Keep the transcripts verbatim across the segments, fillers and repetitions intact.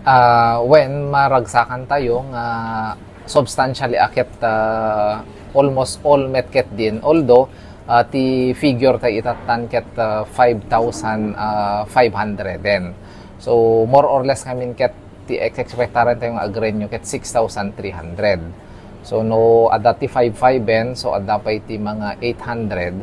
Ah, when maragsakan tayo nga substantially a ket, ah, almost all met ket din, although, ah, ti figure tayo itattan ket, ah, five thousand, ah, five hundred den. So, more or less ngamin ket ti ex-, expectaran tayo nga agrenyo ket six thousand three hundred. So, no adda ti five five en, so adda pay ti mga eight hundred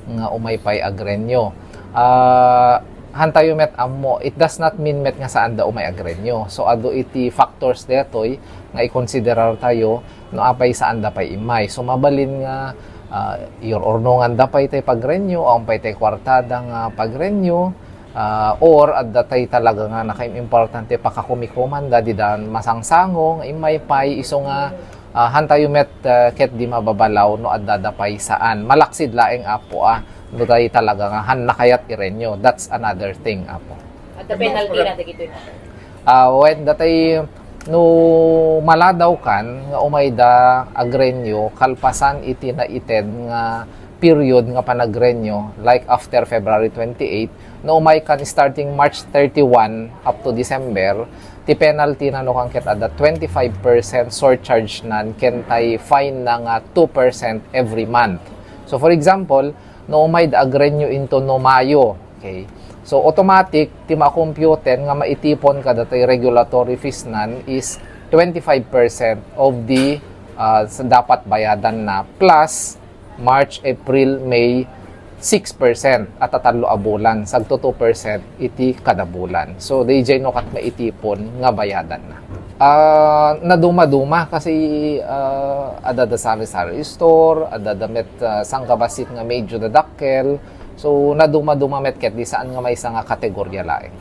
nga umay pay agrenyo. Ah, han tayo met ammo, it does not mean met nga saan da umay agrenyo. So, adu iti factors detoy nga ikonsiderar tayo no apay saan da pay immay. So, mabalin nga, ah, iyur-urnongan da pay tay pagrenyo, awan pay tay kuartada nga pagrenyo, ah, or adda tay talaga nga nakaim-importante pakakumikuman da, dida masangsango nga immay pay, isu nga, ah, han tayo met, ah, ket di mababalaw no adda da pay saan. Malaksid laeng, Apo, ah, no tay talaga nga han nakayat irenyo. That's another thing, Apo. At the penalty na dagitoy na. Ah, when datay, no maladaw kan nga umayda agrenyo kalpasan iti naited nga period nga panagrenyo, like after February twenty-eight, no umay kan starting March thirty-one up to December, ti penalty na no kan ket adda twenty-five percent surcharge nan ken tay fine na nga two percent every month. So, for example, no umayda agrenyo into no Mayo, okay? So, automatic ti makomputen nga maitipon kada tay regulatory fees nan is twenty-five percent of the, ah, sa dapat bayadan na, plus March, April, May, six percent at tatallo a bulan, sagto two percent iti kada bulan. So, dayjay no kat maitipon nga bayadan na. Ah, naduma-duma kasi, ah, adda da sari-sari store, adda da met, ah, sangkabassit nga medyo dadakkel. So, naduma-duma met ket di saan nga maysa nga kategorya laeng.